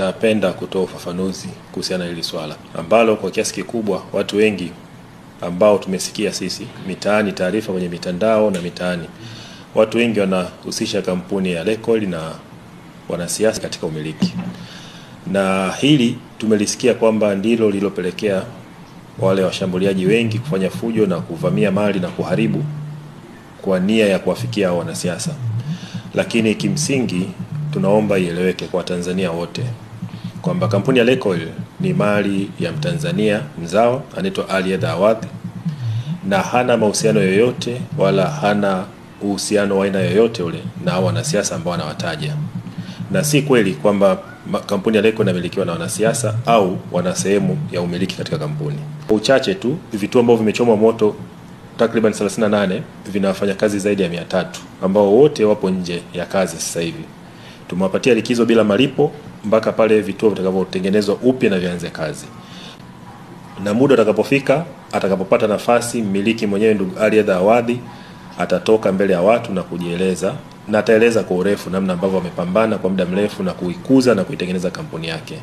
Napenda kutoa ufafanuzi kuhusiana na hili swala ambalo kwa kiasi kikubwa watu wengi ambao tumesikia sisi mitaani, taarifa kwenye mitandao na mitaani, watu wengi wanahusisha kampuni ya Lekoil na wanasiasa katika umiliki. Na hili tumelisikia kwamba ndilo lililopelekea wale washambuliaji wengi kufanya fujo na kuvamia mali na kuharibu kwa nia ya kuwafikia hao wanasiasa. Lakini kimsingi tunaomba ieleweke kwa Tanzania wote kwamba kampuni ya Lekoil ni mali ya Mtanzania mzao anaitwa Ali Edha Awadhi, na hana mahusiano yoyote wala hana uhusiano wa aina yoyote ule na hao wanasiasa ambao wanawataja. Na si kweli kwamba kampuni ya Lekoil inamilikiwa na wanasiasa au wana sehemu ya umiliki katika kampuni. Kwa uchache tu, vituo ambavyo vimechomwa moto takriban 38 vina wafanyakazi zaidi ya 300 ambao wote wapo nje ya kazi sasa hivi. Tumewapatia likizo bila malipo mpaka pale vituo vitakavyotengenezwa upya na vianze kazi. Na muda utakapofika, atakapopata nafasi mmiliki mwenyewe ndugu Ali Edha Awadhi atatoka mbele ya watu na kujieleza, na ataeleza kwa urefu namna ambavyo amepambana kwa muda mrefu na kuikuza na kuitengeneza kampuni yake.